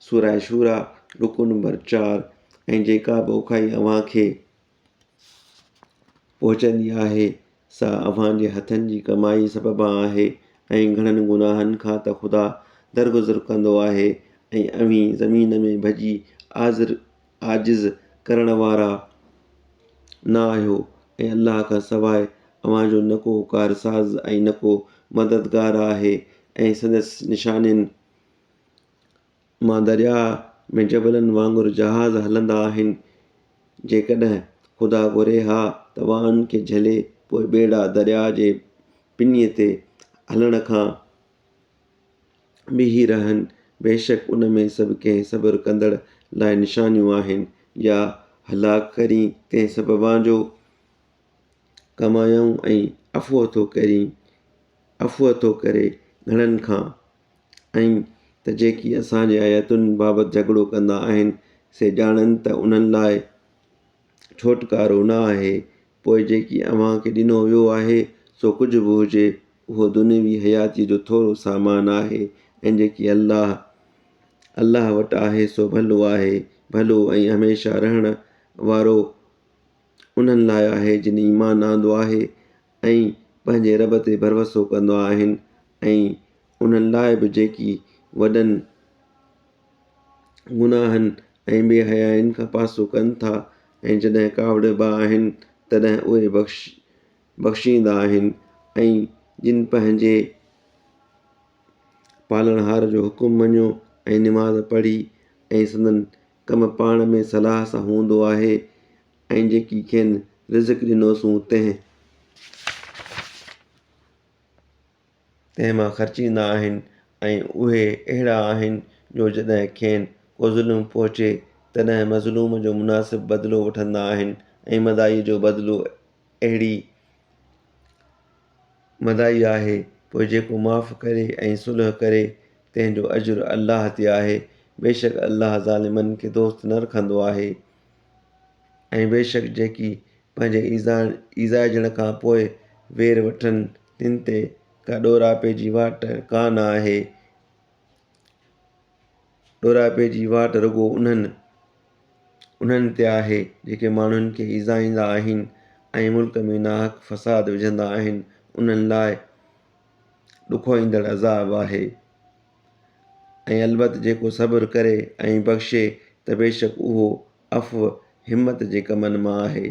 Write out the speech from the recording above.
سوره شوريٰ، رڪوع نمبر چار، ۽ جيڪا به اوکائي اوهان کي پهچندي آهي، سا اوهان جي هٿن جي ڪمائي سببان آهي ۽ گهڻن گناهن کان ته خدا درگذر ڪندو آهي ۽ اوهين زمين ۾ ڀڄي عاجز ڪرڻ وارا نه آهيو ۽ الله کان سواء اوهان جو نه ڪو ڪارساز ۽ نه ڪو مددگار آهي ۽ سندس نشانين مان درياء ۾ جبلن وانگر جهاز هلندا آهن. جيڪڏهن خدا گهري ها ته واهن کي جهلي پوء ٻيڙا درياء جي پنيء تي هلڻ کان بيهي رهن. بيشڪ ان ۾ سڀ ڪنهن صبر ڪندڙ لاء نشانيون آهن. يا هلاڪ ڪرين تنهن سببان جو ڪمايائون ۽ عفو ٿو ڪرين عفو ٿو ڪري گهڻن کان. ۽ ته جيڪي اسان جي آيتن بابت جهڳڙو ڪندا آهن سي ڄاڻن ته انهن لاء ڇوٽڪارو نه آهي، پوء جيڪي اوهان کي ڏنو ويو آهي سو ڪجهه به هجي اهو دنيوي حياتيء جو ٿورو سامان آهي ۽ جيڪي الله الله وٽ آهي سو ڀلو آهي، ڀلو ۽ هميشه رهڻ وارو انهن لاء آهي جن ايمان آندو آهي ۽ پنهنجي رب تي ڀروسو ڪندا آهن ۽ انهن لاء به جيڪي وڏن گناهن ۽ بي حيائين کان پاسو ڪن ٿا ۽ جڏهن ڪاوڙبا آهن تڏهن اهي بخش بخشيندا آهن ۽ جن پنهنجي پالڻهار جو حڪم مڃيو ۽ نماز پڙهي ۽ سندن ڪم پاڻ ۾ صلاح سان هوندو آهي ۽ جيڪي کين رزق ڏنوسون تنهن تنهن مان خرچيندا آهن ۽ اهي اهڙا آهن جو جڏهن کين ڪو ظلم پهچي تڏهن مظلوم جو مناسب بدلو وٺندا آهن ۽ مدائي جو بدلو اهڙي مدائي آهي پوء جيڪو معاف ڪري ۽ صلح ڪري تنهن جو اجر الله تي آهي بيشڪ الله ظالمن کي دوست نه رکندو آهي ۽ بيشڪ جيڪي پنهنجي ايذائجڻ کان پوء وير وٺن، تن تي ڪا ڏوراپي جي واٽ ڪا نه آهي. ڏوراپي جي واٽ رڳو انهن انهن تي آهي، جيڪي ماڻهن کي ايذائيندا آهن ۽ ملڪ ۾ ناحق فساد وجهندا آهن، انهن لاء ڏکوئيندڙ عذاب آهي. ۽ البت جيڪو صبر ڪري ۽ بخشي ته بيشڪ اهو عفو همت جي ڪمن مان آهي.